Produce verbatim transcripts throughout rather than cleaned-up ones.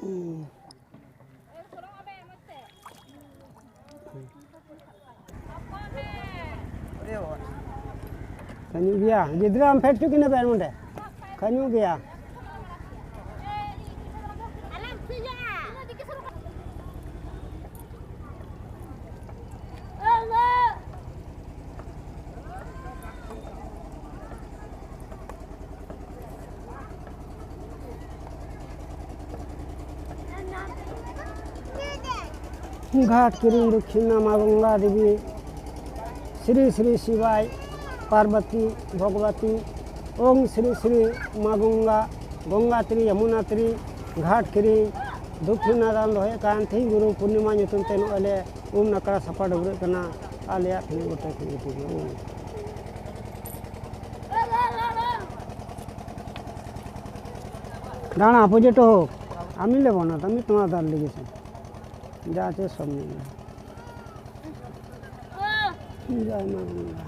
ᱦᱩᱸ᱾ ᱠᱷᱟᱹᱧᱩᱜ ᱜᱮᱭᱟ᱾ ᱜᱤᱫᱽᱨᱟᱹ ᱟᱢ ᱯᱷᱮᱰ ᱦᱚᱪᱚ ᱠᱤᱱᱟ ᱵᱮᱱ ᱚᱸᱰᱮ᱾ ᱠᱷᱟᱹᱧᱩᱜ ᱜᱮᱭᱟ᱾ ᱜᱷᱟᱴ ᱠᱤᱨᱤᱧ ᱫᱚᱠᱷᱤᱱᱟ ᱢᱟ ᱜᱚᱝᱜᱟ ᱫᱮᱵᱤ, ᱥᱨᱤ ᱥᱨᱤ ᱥᱤᱵᱟᱭ ᱯᱟᱨᱵᱚᱛᱤ ᱵᱷᱚᱜᱚᱵᱚᱛᱤ, ᱳᱢ ᱥᱨᱤ ᱥᱨᱤ ᱢᱟ ᱜᱚᱝᱜᱟ, ᱜᱚᱝᱜᱟ ᱛᱨᱤ ᱭᱚᱢᱩᱱᱟ ᱛᱨᱤ, ᱜᱷᱟᱴ ᱠᱤᱨᱤᱧ ᱫᱚᱠᱷᱤᱱᱟ ᱫᱟᱱ ᱫᱚᱦᱚᱭᱮᱫ ᱠᱟᱱ ᱛᱮᱦᱮᱧ ᱜᱩᱨᱩ ᱯᱩᱨᱱᱤᱢᱟ ᱧᱩᱛᱩᱢ ᱛᱮ ᱱᱚᱜᱼᱚᱭ ᱞᱮ ᱩᱢ ᱱᱟᱠᱲᱟ ᱥᱟᱯᱷᱟ ᱰᱟᱹᱵᱽᱨᱟᱹᱜ ᱠᱟᱱᱟ᱾ ᱟᱞᱮᱭᱟᱜ ᱠᱷᱟᱹᱞᱤ ᱜᱚᱴᱟ ᱠᱷᱟᱹᱞᱤ ᱜᱚᱴᱟ ᱜᱮ ᱩᱢ᱾ দাঁড়া, অপোজিট হোক, আমি নেব না, আমি তোমার দাঁড় লেগেছি, যা আছে সব নেব। জয় মা গঙ্গা।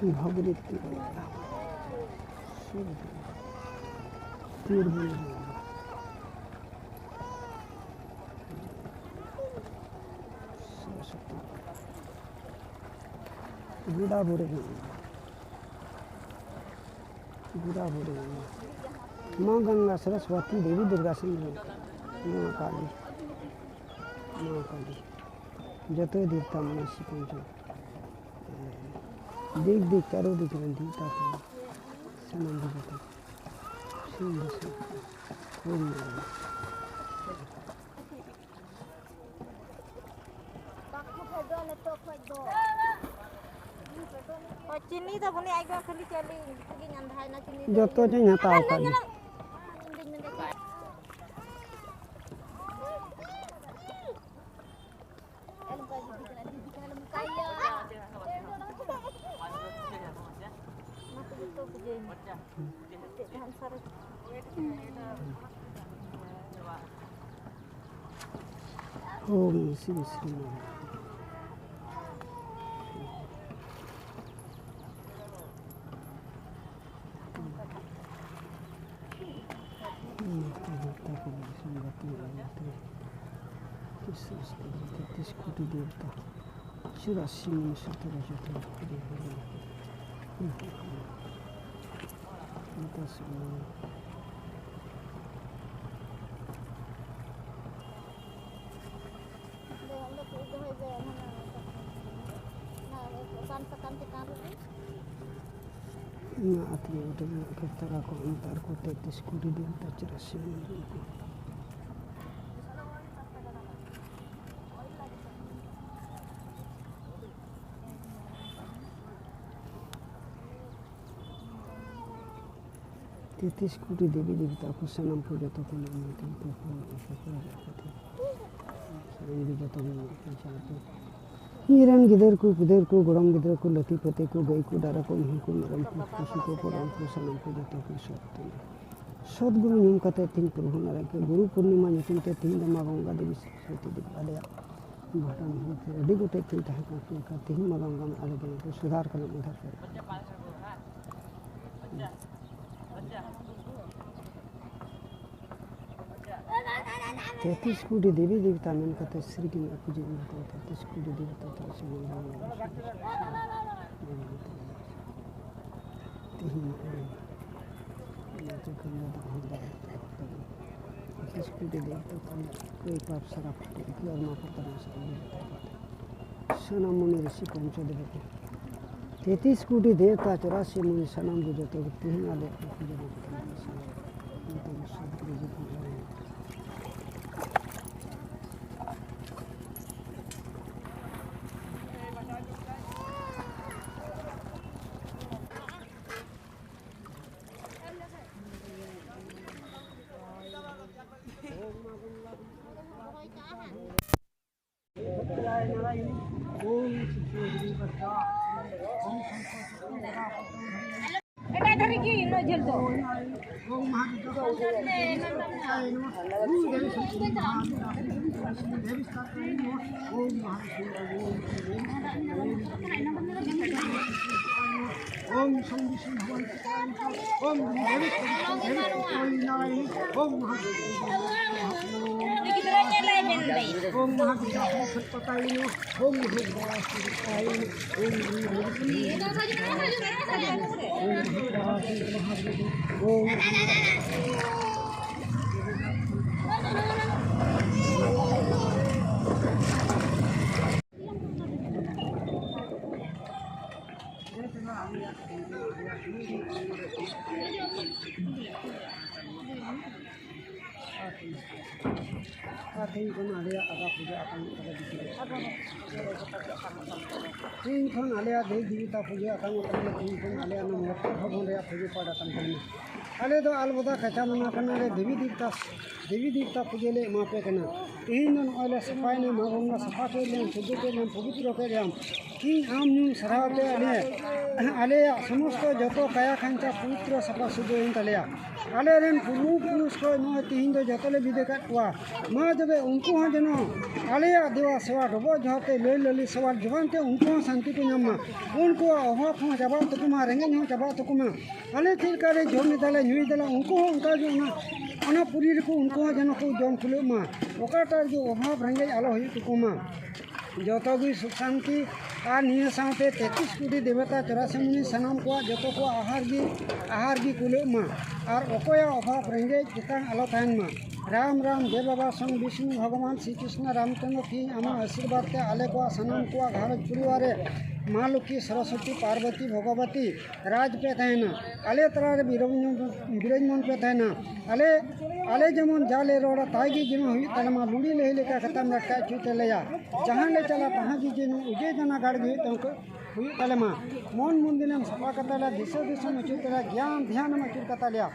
ᱵᱷᱚᱜᱽᱨᱤ ᱛᱤᱨ ᱵᱚᱱ ᱧᱟᱢᱟ᱾ ᱜᱚᱰᱟ ᱵᱩᱨᱩ ᱜᱮ᱾ ᱜᱚᱰᱟ ᱵᱩᱨᱩ ᱜᱮ᱾ ᱢᱟ ᱜᱚᱝᱜᱟ ᱥᱚᱨᱚᱥᱣᱚᱛᱤ ᱫᱮᱵᱤ ᱫᱩᱨᱜᱟ ᱥᱤᱝ ᱢᱟ ᱠᱟᱹᱞᱤ᱾ ᱢᱟ ᱠᱟᱹᱞᱤ᱾ ᱡᱚᱛᱚᱭ ᱫᱮᱵᱛᱟ ᱢᱚᱱᱚᱥᱤ ᱯᱚᱧᱪᱚ᱾ ᱫᱤᱠ ᱫᱤᱠ ᱪᱟᱨᱚ ᱫᱤᱠ ᱨᱮᱱ ᱫᱮᱵᱛᱟ ᱠᱚ ᱥᱟᱱᱟᱢ ᱫᱮᱵᱛᱟ ᱠᱚ᱾ ᱥᱤᱧ ᱫᱤᱥᱚᱢ ᱠᱚ ᱦᱩᱭ ᱢᱟ᱾ ᱚ, ᱪᱤᱱᱤ ᱫᱚ ᱵᱟᱹᱱᱩᱜ, ᱟᱡ ᱵᱟ ᱠᱷᱟᱹᱞᱤ ᱪᱟᱣᱞᱮ ᱛᱮᱜᱮᱧ ᱟᱸᱫᱷᱟᱭᱮᱱᱟ, ᱪᱤᱱᱤ ᱫᱚ ᱡᱚᱛᱚ ᱤᱭᱟᱹ ᱪᱤᱱᱤ ᱦᱟᱛᱟᱣ ᱟᱠᱟᱫ ᱜᱮ᱾ ᱤᱧ ᱫᱩᱧ ᱢᱮᱱᱫᱟ ᱪᱮᱫ? ᱚᱱᱟ ᱛᱮᱜᱮ ᱛᱚ ᱯᱩᱡᱟᱹᱭ ᱢᱮ᱾ ᱪᱮᱫ ᱫᱷᱟᱱ ᱥᱟᱨᱮᱡ? ᱳᱢ ᱥᱨᱤ ᱥᱨᱤ ᱱᱟᱢ᱾ ᱛᱮᱛᱤᱥ ᱠᱳᱴᱤ ᱫᱮᱵᱚᱛᱟ, ᱪᱩᱨᱟᱥᱤ ᱢᱩᱱᱤ ᱥᱚᱛᱨᱚ ᱡᱚᱛᱚ᱾ ᱚᱱᱟ ᱟᱹᱛᱤᱧ ᱚᱸᱰᱮ ᱢᱮᱱᱟᱜ ᱠᱚ ᱛᱟᱨᱟ ᱠᱚ, ᱚᱱᱟ ᱛᱟᱨ ᱠᱚ ᱛᱮᱛᱤᱥ ᱠᱩᱲᱤ ᱫᱤᱱ ᱛᱮ ᱪᱩᱨᱟᱥᱤ ᱢᱩᱱᱤ ᱠᱚ᱾ ᱛᱮᱛᱤᱥ ᱠᱳᱴᱤ ᱫᱮᱵᱤ ᱫᱮᱵᱤᱛᱟ ᱠᱚ ᱥᱟᱱᱟᱢ ᱠᱚ ᱡᱚᱛᱚ ᱠᱚ ᱧᱟᱢ ᱞᱮᱠᱷᱟᱱ ᱠᱚ ᱯᱩᱨᱟᱹ ᱠᱚ ᱯᱩᱨᱟᱹ ᱠᱚ ᱴᱷᱤᱠ᱾ ᱥᱟᱱᱟᱢ ᱜᱮ ᱡᱚᱛᱚ ᱜᱮ ᱧᱟᱢ ᱞᱮᱠᱷᱟᱱ ᱥᱟᱱᱟᱢ ᱠᱚ᱾ ᱤᱧ ᱨᱮᱱ ᱜᱤᱫᱟᱹᱨ ᱠᱚ, ᱯᱤᱫᱟᱹᱨ ᱠᱚ, ᱜᱚᱲᱚᱢ ᱜᱤᱫᱽᱨᱟᱹ ᱠᱚ, ᱞᱟᱹᱛᱤ ᱯᱟᱹᱛᱤ ᱠᱚ, ᱜᱟᱹᱭ ᱠᱚ, ᱰᱟᱝᱨᱟ ᱠᱚ, ᱢᱤᱦᱩ ᱠᱚ, ᱢᱮᱨᱚᱢ ᱠᱚ, ᱯᱚᱥᱩ ᱠᱚ, ᱯᱚᱨᱚᱢ ᱠᱚ, ᱥᱟᱱᱟᱢ ᱠᱚ ᱡᱚᱛᱚ ᱠᱚ ᱥᱚᱛ ᱛᱤᱧᱟ᱾ ᱥᱚᱛ ᱜᱩᱨᱩ ᱧᱩᱢ ᱠᱟᱛᱮ ᱛᱤᱦᱤᱧ ᱯᱨᱚᱵᱷᱩ ᱱᱟᱨᱟᱭᱚᱱ ᱠᱚ ᱜᱩᱨᱩ ᱯᱩᱨᱱᱤᱢᱟ ᱧᱩᱛᱩᱢ ᱛᱮ ᱛᱤᱦᱤᱧ ᱫᱚ ᱢᱟ ᱜᱚᱝᱜᱟ ᱫᱮᱵᱤ ᱥᱚᱨᱚᱥᱚᱛᱤ ᱫᱮᱵᱤ ᱟᱞᱮᱭᱟᱜ ᱵᱷᱟᱸᱰᱟᱱ ᱦᱩᱭ ᱛᱮ ᱟᱹᱰᱤ ᱜᱚᱴᱮᱡ ᱠᱤᱱ ᱛᱟᱦᱮᱸ ᱠᱟᱱ ᱛᱤᱧ ᱠᱷᱟᱱ ᱛᱤᱦᱤᱧ ᱢᱟ ᱜᱚᱝᱜᱟ ᱢᱟ ᱟᱞᱮ ᱫᱚ ᱥᱩᱫᱷᱟᱨ ᱠᱟᱱᱟ ᱢᱟᱫᱷᱟᱨ ᱠᱚᱨᱮ᱾ ᱛᱮᱛᱤᱥ ᱠᱳᱴᱤ ᱫᱮᱵᱤ ᱫᱮᱵᱤᱛᱟ ᱢᱮᱱ ᱠᱟᱛᱮ ᱥᱨᱤ ᱠᱤᱱ ᱯᱩᱡᱟᱹ ᱮᱢ ᱠᱟᱛᱮ ᱛᱮᱛᱤᱥ ᱠᱳᱴᱤ ᱫᱮᱵᱤᱛᱟ ᱛᱮ ᱥᱨᱤ ᱛᱮᱦᱮᱧ ᱱᱚᱜᱼᱚᱭ ᱚᱱᱟ ᱪᱚᱠᱷᱚᱱ ᱫᱚ ᱫᱟᱜ ᱦᱚᱸ ᱵᱟᱭ ᱦᱟᱛᱟᱣᱟ᱾ ᱛᱮᱛᱤᱥ ᱠᱳᱴᱤ ᱫᱮᱵᱤᱛᱟ ᱛᱟᱦᱞᱮ ᱠᱚᱭ ᱯᱟᱯ ᱥᱟᱨᱟ ᱯᱷᱟᱴᱮ ᱤᱠᱷᱤ ᱟᱨ ᱢᱟ ᱯᱟᱛᱟ ᱥᱟᱱᱟᱢ ᱢᱩᱱᱤ ᱨᱤᱥᱤ ᱯᱚᱧᱪᱚ ᱫᱮᱵᱚᱛᱟ᱾ ᱛᱮᱛᱤᱥ ᱠᱳᱴᱤ ᱫᱮᱵᱚᱛᱟ ᱪᱚᱨᱟᱥᱤ ᱢᱩᱱᱤ ᱥᱟᱱᱟᱢ ᱜᱮ ᱡᱚᱛᱚ ᱜᱮ ᱛᱮᱦᱮᱧ ᱟᱞᱮ ᱟᱹᱛᱩ ᱡᱚᱱᱚ ᱠᱚ ᱛᱟᱦᱮᱱᱟ᱾ ᱥᱟᱱᱟᱢ ᱡᱚᱛᱚ ᱜᱮ ᱥᱟᱱᱛᱤ ᱨᱮ ᱡᱚᱛᱚ ᱜᱮ᱾ ᱩᱱᱟᱹᱜ ᱡᱷᱟᱹᱞ ᱫᱚ᱾ ᱟᱨ ᱛᱮᱦᱮᱧ ᱠᱷᱚᱱ ᱟᱞᱮᱭᱟᱜ ᱟᱜᱟ ᱯᱩᱡᱟᱹ ᱟᱛᱟᱝ ᱛᱟᱞᱮ ᱵᱤᱴᱤ᱾ ᱛᱮᱦᱮᱧ ᱠᱷᱚᱱ ᱟᱞᱮᱭᱟᱜ ᱫᱮᱵᱤ ᱫᱮᱵᱤᱛᱟ ᱯᱩᱡᱟᱹ ᱟᱛᱟᱝ ᱛᱟᱞᱮ, ᱛᱮᱦᱮᱧ ᱠᱷᱚᱱ ᱟᱞᱮᱭᱟᱜ ᱱᱚᱣᱟ ᱢᱚᱴᱚᱨ ᱵᱷᱚᱵᱚᱱ ᱨᱮᱭᱟᱜ ᱯᱩᱡᱟᱹ ᱯᱟᱴ ᱟᱛᱟᱝ ᱛᱟᱞᱮ᱾ ᱟᱞᱮ ᱫᱚ ᱟᱞᱵᱚᱫᱟ ᱠᱟᱪᱟ ᱢᱟᱱᱟ ᱠᱟᱱᱟᱞᱮ, ᱫᱮᱵᱤ ᱫᱮᱵᱤᱛᱟ, ᱫᱮᱵᱤ ᱫᱮᱵᱤᱛᱟ ᱯᱩᱡᱟᱹ ᱞᱮ ᱮᱢᱟ ᱯᱮ ᱠᱟᱱᱟ᱾ ᱛᱮᱦᱮᱧ ᱫᱚ ᱱᱚᱜᱼᱚᱭ ᱞᱮ ᱥᱟᱯᱷᱟᱭᱮᱱᱟ, ᱢᱟ ᱵᱚᱸᱜᱟ ᱥᱟᱯᱷᱟ ᱠᱮᱫ ᱞᱮᱢ, ᱥᱩᱫᱷᱩ ᱠᱮᱫ ᱞᱮᱢ, ᱯᱚᱵᱤᱛᱨᱚ ᱠᱮᱫ ᱞᱮᱢ᱾ ᱛᱮᱦᱮᱧ ᱟᱢ ᱧᱩᱢ ᱥᱟᱨᱦᱟᱣ ᱛᱮ ᱟᱞᱮ, ᱟᱞᱮᱭᱟᱜ ᱥᱚᱢᱚᱥᱛᱚ ᱡᱚᱛᱚ ᱠᱟᱭᱟ ᱠᱷᱟᱧᱪᱟ ᱯᱚᱵᱤᱛᱨᱚ ᱥᱟᱯᱷᱟ ᱥᱩᱫᱷᱟᱹᱭᱮᱱ ᱛᱟᱞᱮᱭᱟ᱾ ᱟᱞᱮᱨᱮᱱ ᱯᱩᱨᱵᱚ ᱯᱩᱨᱩᱥ ᱠᱚ ᱱᱚᱜᱼᱚᱭ ᱛᱮᱦᱮᱧ ᱫᱚ ᱡᱚᱛᱚ ᱞᱮ ᱵᱤᱫᱟᱹ ᱠᱟᱫ ᱠᱚᱣᱟ᱾ ᱢᱟ ᱛᱚᱵᱮ ᱩᱱᱠᱩ ᱦᱚᱸ ᱡᱮᱱᱚ ᱟᱞᱮᱭᱟᱜ ᱫᱮᱣᱟ ᱥᱮᱣᱟ ᱰᱚᱵᱚᱜ ᱡᱚᱦᱟᱨ ᱛᱮ ᱞᱟᱹᱭ ᱞᱟᱹᱞᱤ ᱥᱮᱣᱟ ᱡᱚᱵᱟᱱ ᱛᱮ ᱩᱱᱠᱩ ᱦᱚᱸ ᱥᱟᱱᱛᱤ ᱠᱚ ᱧᱟᱢ ᱢᱟ᱾ ᱩᱱᱠᱩᱣᱟᱜ ᱚᱵᱷᱟᱵ ᱦᱚᱸ ᱪᱟᱵᱟᱜ ᱛᱟᱠᱚ ᱢᱟ, ᱨᱮᱸᱜᱮᱡ ᱦᱚᱸ ᱪᱟᱵᱟᱜ ᱛᱟᱠᱚ ᱢᱟ᱾ ᱟᱞᱮ ᱪᱮᱫ ᱞᱮᱠᱟ ᱞᱮ ᱡᱚᱢ ᱮᱫᱟᱞᱮ, ᱧᱩᱭ ᱫᱟᱞᱮ, ᱩᱱᱠᱩ ᱦᱚᱸ ᱚᱱᱠᱟ ᱜᱮ ᱚᱱᱟ, ᱚᱱᱟ ᱯᱩᱨᱤ ᱨᱮᱠᱚ ᱩᱱᱠᱩ ᱦᱚᱸ ᱡᱮᱱᱚ ᱠᱚ ᱡᱚᱢ ᱠᱩᱞᱟᱹᱜ ᱢᱟ᱾ ᱚᱠᱟᱴᱟᱜ ᱨᱮᱜᱮ ᱚᱵᱷᱟᱵ ᱨᱮᱸᱜᱮᱡ ᱟᱞᱚ ᱦᱩᱭᱩᱜ ᱛᱟᱠᱚ ᱢᱟ᱾ ᱡᱚᱛᱚ ᱜᱮ ᱥᱩᱠ ᱥᱟᱱᱛᱤ ᱟᱨ ᱱᱤᱭᱟᱹ ᱥᱟᱶᱛᱮ ᱛᱮᱛᱨᱤᱥ ᱠᱳᱴᱤ ᱫᱮᱵᱚᱛᱟ ᱪᱚᱨᱟᱥᱤ ᱢᱩᱱᱤ ᱥᱟᱱᱟᱢ ᱠᱚᱣᱟᱜ ᱡᱚᱛᱚ ᱠᱚᱣᱟᱜ ᱟᱦᱟᱨ ᱜᱮ, ᱟᱦᱟᱨ ᱜᱮ ᱠᱩᱞᱟᱹᱜ ᱢᱟ᱾ ᱟᱨ ᱚᱠᱚᱭᱟᱜ ᱚᱵᱷᱟᱵ ᱨᱮᱸᱜᱮᱡ ᱛᱮᱛᱟᱝ ᱟᱞᱚ ᱛᱟᱦᱮᱱ ᱢᱟ᱾ ᱨᱟᱢ ᱨᱟᱢ ᱫᱮᱵ ᱵᱟᱵᱟ ᱥᱚᱝ ᱵᱤᱥᱱᱩ ᱵᱷᱚᱜᱚᱵᱟᱱ ᱥᱨᱤ ᱠᱨᱤᱥᱱᱚ ᱨᱟᱢᱪᱚᱸᱫᱽᱨᱚ ᱛᱮᱦᱮᱧ ᱟᱢᱟᱜ ᱟᱥᱤᱨᱵᱟᱫᱽ ᱛᱮ ᱟᱞᱮ ᱠᱚᱣᱟᱜ ᱥᱟᱱᱟᱢ ᱠᱚᱣᱟᱜ ᱜᱷᱟᱨᱚᱸᱡᱽ ᱯᱚᱨᱤᱵᱟᱨ ᱨᱮ ᱢᱟ ᱞᱚᱠᱠᱷᱤ ᱥᱚᱨᱚᱥᱚᱛᱤ ᱯᱟᱨᱵᱚᱛᱤ ᱵᱷᱚᱜᱚᱵᱚᱛᱤ ᱨᱟᱡᱽ ᱯᱮ ᱛᱟᱦᱮᱱᱟ᱾ ᱟᱞᱮ ᱛᱟᱞᱟᱨᱮ ᱵᱤᱨᱟᱡᱽᱢᱚᱱ, ᱵᱤᱨᱟᱡᱽᱢᱚᱱ ᱯᱮ ᱛᱟᱦᱮᱱᱟ᱾ ᱟᱞᱮ, ᱟᱞᱮ ᱡᱮᱢᱚᱱ ᱡᱟ ᱞᱮ ᱨᱚᱲᱟ ᱛᱟᱭ ᱜᱮ ᱡᱮᱢᱚᱱ ᱦᱩᱭᱩᱜ ᱛᱟᱞᱮ ᱢᱟ᱾ ᱞᱩᱲᱤ ᱞᱟᱹᱦᱤ ᱞᱮᱠᱟ ᱠᱟᱛᱟᱢ ᱨᱟᱠᱟᱵ ᱦᱚᱪᱚᱭ ᱛᱟᱞᱮᱭᱟ᱾ ᱡᱟᱦᱟᱸ ᱞᱮ ᱪᱟᱞᱟᱜ ᱛᱟᱦᱟᱸ ᱜᱮ ᱡᱮᱱᱚ ᱚᱡᱚᱭ ᱫᱟᱱᱟ ᱜᱟᱲ ᱜᱮ ᱦᱩᱭᱩᱜ ᱛᱟᱞᱮ, ᱦᱩᱭᱩᱜ ᱛᱟᱞᱮ ᱢᱟ᱾ ᱢᱚᱱ ᱢᱚᱱᱫᱤᱨᱮᱢ ᱥᱟᱯᱷᱟ ᱠᱟᱛᱟᱞᱮᱭᱟ, ᱫᱤᱥᱟᱹ ᱫᱤᱥᱚᱢ ᱟᱹᱪᱩᱨ ᱛᱟᱞᱮᱭᱟ, ᱜᱮᱭᱟᱱ ᱫᱷᱮᱭᱟᱱᱮᱢ ᱟᱹᱪᱩᱨ ᱠᱟᱛᱟᱞᱮᱭᱟ᱾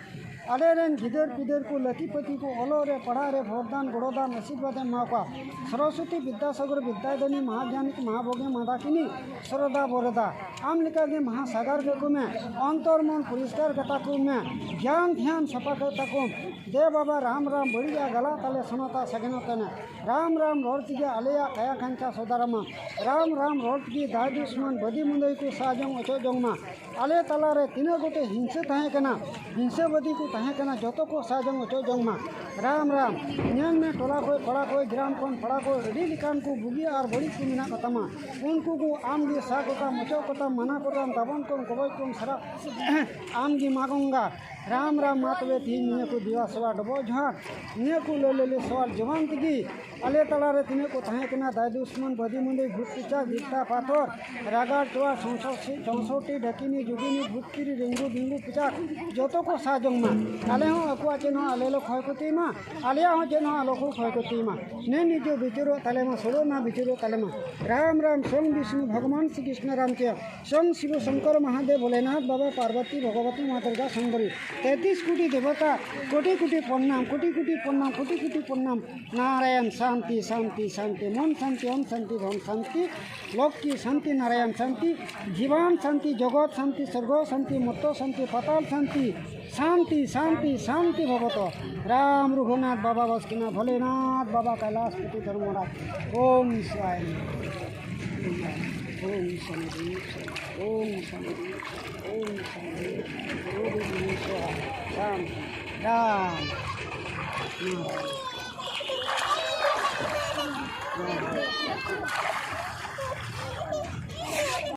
ᱟᱞᱮᱨᱮᱱ ᱜᱤᱫᱟᱹᱨ ᱯᱤᱫᱟᱹᱨ ᱠᱚ ᱞᱟᱹᱛᱤ ᱯᱟᱹᱛᱤ ᱠᱚ ᱚᱞᱚᱜ ᱨᱮ ᱯᱟᱲᱦᱟᱜ ᱨᱮ ᱵᱷᱚᱨᱫᱟᱱ ᱜᱚᱲᱚᱫᱟᱱ ᱟᱥᱤᱨᱵᱟᱫ ᱮᱢ ᱮᱢᱟ ᱠᱚᱣᱟ᱾ ᱥᱚᱨᱚᱥᱚᱛᱤ ᱵᱤᱫᱽᱫᱟᱥᱟᱜᱚᱨ ᱵᱤᱫᱽᱫᱟᱫᱷᱟᱨᱤᱱᱤ ᱢᱟᱦᱟᱜᱽᱭᱟᱱᱤᱠ ᱢᱟᱦᱟᱵᱷᱳᱜᱤ ᱢᱟᱫᱟᱠᱤᱱᱤ ᱥᱚᱨᱚᱫᱟ ᱵᱚᱨᱚᱫᱟ᱾ ᱟᱢ ᱞᱮᱠᱟᱜᱮ ᱢᱟᱦᱟ ᱥᱟᱜᱟᱨ ᱠᱟᱠᱚ ᱢᱮ, ᱚᱱᱛᱚᱨ ᱢᱚᱱ ᱯᱚᱨᱤᱥᱠᱟᱨ ᱠᱟᱛᱟ ᱠᱚ ᱢᱮ, ᱜᱮᱭᱟᱱ ᱫᱷᱮᱭᱟᱱ ᱥᱟᱯᱷᱟ ᱠᱟᱛᱟ ᱠᱚᱢ᱾ ᱫᱮ ᱵᱟᱵᱟ ᱨᱟᱢ ᱨᱟᱢ ᱵᱟᱹᱲᱤᱡ ᱟᱜ ᱜᱟᱞᱟ ᱛᱟᱞᱮ ᱥᱚᱱᱚᱛᱟ ᱥᱟᱜᱮᱱᱚ ᱛᱮᱱᱮ᱾ ᱨᱟᱢ ᱨᱟᱢ ᱨᱚᱲ ᱛᱮᱜᱮ ᱟᱞᱮᱭᱟᱜ ᱠᱟᱭᱟ ᱠᱟᱧᱪᱟ ᱥᱚᱫᱟᱨ ᱢᱟ᱾ ᱨᱟᱢ ᱨᱟᱢ ᱨᱚᱲ ᱛᱮᱜᱮ ᱫᱟᱭ ᱫᱩᱥᱢᱚᱱ ᱵᱟᱹᱫᱤ ᱢᱩᱫᱟᱹᱭ ᱠᱚ ᱥᱟᱦᱟ ᱡᱚᱝ ᱚᱪᱚᱜ ᱡᱚᱝ ᱢᱟ᱾ ᱟᱞᱮ ᱛᱟᱞᱟᱨᱮ ᱛᱤᱱᱟᱹᱜ ᱜᱚᱴᱮᱡ ᱦᱤᱝᱥᱟᱹ ᱛᱟᱦᱮᱸ ᱠᱟᱱᱟ, ᱦᱤᱝᱥᱟᱹᱵᱟᱹᱫᱤ ᱠᱚ ᱛᱟᱦᱮᱸ ᱠᱟᱱᱟ, ᱡᱚᱛᱚ ᱠᱚ ᱥᱟᱦᱟ ᱡᱚᱝ ᱚᱪᱚᱜ ᱡᱚᱝ ᱢᱟ᱾ ᱨᱟᱢ ᱨᱟᱢ, ᱧᱮᱞ ᱢᱮ ᱴᱚᱞᱟ ᱠᱷᱚᱡ ᱯᱟᱲᱟ ᱠᱷᱚᱡ ᱜᱨᱟᱢ ᱠᱷᱚᱱ ᱯᱟᱲᱟ ᱠᱷᱚᱡ ᱟᱹᱰᱤ ᱞᱮᱠᱟᱱ ᱠᱚ ᱵᱩᱜᱤ ᱟᱨ ᱵᱟᱹᱲᱤᱡ ᱠᱚ ᱢᱮᱱᱟᱜ ᱠᱚᱛᱟᱢᱟ᱾ ᱩᱱᱠᱩ ᱠᱚ ᱟᱢ ᱜᱮ ᱥᱟᱦᱟ ᱠᱚᱛᱟᱢ, ᱚᱪᱚᱜ ᱠᱚᱛᱟᱢ, ᱢᱟᱱᱟ ᱠᱚᱛᱟᱢ, ᱛᱟᱵᱚᱱ ᱠᱚᱢ, ᱠᱚᱵᱚᱡ ᱠᱚᱢ, ᱥᱟᱨᱟ ᱟᱢ ᱜᱮ ᱢᱟ ᱜᱚᱝᱜᱟ᱾ ᱨᱟᱢ ᱨᱟᱢ, ᱢᱟ ᱛᱚᱵᱮ ᱛᱤᱦᱤᱧ ᱱᱤᱭᱟᱹ ᱠᱚ ᱫᱮᱵᱟ ᱥᱮᱵᱟ ᱰᱚᱵᱚᱜ ᱡᱚᱦᱟᱨ, ᱱᱤᱭᱟᱹ ᱠᱚ ᱞᱟᱹᱞᱟᱹᱞᱤ ᱥᱚᱣᱟᱞ ᱡᱚᱵᱟᱱ ᱛᱮᱜᱮ ᱟᱞᱮ ᱛᱟᱞᱟᱨᱮ ᱛᱤᱱᱟᱹᱜ ᱠᱚ ᱛᱟᱦᱮᱸ ᱠᱟᱱᱟ, ᱫᱟᱭ ᱫᱩᱥᱢᱚᱱ, ᱵᱟᱹᱫᱤ ᱢᱩᱱᱰᱤ, ᱵᱷᱩᱛ ᱯᱤᱪᱟᱠ, ᱵᱤᱯᱛᱟ ᱯᱟᱛᱷᱚᱨ, ᱨᱟᱜᱟᱲ ᱪᱚᱣᱟ, ᱪᱚᱣᱥᱚᱴᱴᱤ ᱰᱷᱟᱹᱠᱤᱱᱤ, ᱡᱩᱜᱤᱱᱤ, ᱵᱷᱩᱛ ᱛᱤᱨᱤ, ᱨᱮᱝᱜᱩ ᱵᱤᱝᱜᱩ ᱯᱤᱪᱟᱠ, ᱡᱚᱛᱚ ᱠᱚ ᱥᱟᱦᱟ ᱡᱚᱝ ᱢᱟ᱾ ᱟᱞᱮ ᱦᱚᱸ ᱟᱠᱚᱣᱟᱜ ᱪᱮᱫ ᱦᱚᱸ ᱟᱞᱮ ᱞᱮ ᱠᱷᱚᱭ ᱠᱷᱚᱛᱤ ᱢᱟ, ᱟᱞᱮᱭᱟᱜ ᱦᱚᱸ ᱪᱮᱫ ᱦᱚᱸ ᱟᱞᱚ ᱠᱚ ᱠᱷᱚᱭ ᱠᱷᱚᱛᱤ ᱢᱟ᱾ ᱱᱮ ᱱᱤᱡᱮ ᱵᱤᱪᱟᱹᱨᱚᱜ ᱛᱟᱞᱮ ᱢᱟ, ᱥᱳᱞᱳ ᱟᱱᱟ ᱵᱤᱪᱟᱹᱨᱚᱜ ᱛᱟᱞᱮ ᱢᱟ᱾ ᱨᱟᱢ ᱨᱟᱢ, ᱥᱚᱝ ᱵᱤᱥᱱᱩ ᱵᱷᱚᱜᱽᱵᱟᱱ ᱥᱨᱤ ᱠᱨᱤᱥᱱᱚ ᱨᱟᱢ ᱪᱮᱭᱟ, ᱥᱚᱝ ᱥᱤᱵᱚ ᱥᱚᱝᱠᱚᱨ ᱢᱚᱦᱟᱫᱮᱵ ᱵᱷᱳᱞᱮᱱᱟᱛᱷ ᱵᱟᱵᱟ ᱯᱟᱨᱵᱚᱛᱤ ᱵᱷᱚᱜᱚᱵᱚᱛᱤ ᱢᱟ ᱫᱩᱨᱜᱟ ᱥᱩᱱᱫᱚᱨᱤ᱾ ᱛᱮᱛᱨᱤᱥ ᱠᱳᱴᱤ ᱫᱮᱵᱚᱛᱟ, ᱠᱳᱴᱤ ᱠᱳᱴᱤ ᱯᱨᱚᱱᱟᱢ, ᱠᱳᱴᱤ ᱠᱳᱴᱤ ᱯᱨᱚᱱᱟᱢ, ᱠᱳᱴᱤ ᱠᱳᱴᱤ ᱯᱨᱚᱱᱟᱢ᱾ ᱱᱟᱨᱟᱭᱚᱱ ᱥᱟᱱᱛᱤ, ᱥᱟᱱᱛᱤ, ᱥᱟᱱᱛᱤ, ᱢᱚᱱ ᱥᱟᱱᱛᱤ, ᱳᱢ ᱥᱟᱱᱛᱤ, ᱫᱷᱚᱱ ᱥᱟᱱᱛᱤ, ᱞᱚᱠᱠᱷᱤ ᱥᱟᱱᱛᱤ, ᱱᱟᱨᱟᱭᱚᱱ ᱥᱟᱱᱛᱤ, ᱡᱤᱵᱟᱱ ᱥᱟᱱᱛᱤ, ᱡᱚᱜᱚᱛ ᱥᱟᱱᱛᱤ, ᱥᱚᱨᱜᱚ ᱥᱟᱱᱛᱤ, ᱢᱚᱨᱛᱚ ᱥᱟᱱᱛᱤ, ᱯᱟᱛᱟᱞ ᱥᱟᱱᱛᱤ, ᱥᱟᱱᱛᱤ, ᱥᱟᱱᱛᱤ, ᱥᱟᱱᱛᱤ ᱵᱷᱚᱵᱚᱛᱚ᱾ ᱨᱟᱢ ᱨᱚᱜᱷᱩᱱᱟᱛᱷ ᱵᱟᱵᱟ ᱵᱟᱥᱠᱮᱱᱟ, ᱵᱷᱳᱞᱮᱱᱟᱛᱷ ᱵᱟᱵᱟ ᱠᱟᱭᱞᱟᱥᱯᱚᱛᱤ ᱫᱷᱚᱨᱢᱚᱨᱟᱡᱽ᱾ ᱳᱢ ᱥᱤᱵᱟᱭ ᱱᱚᱢᱚ᱾ ᱳᱢ ᱥᱟᱱᱛᱤ, ᱳᱢ ᱥᱟᱱᱛᱤ, ᱳᱢ ᱥᱟᱱᱛᱤ, ᱳᱢ ᱥᱟᱱᱛᱤ, ᱳᱢ ᱥᱟᱱᱛᱤ᱾ ᱨᱟᱢ, ᱨᱟᱢ᱾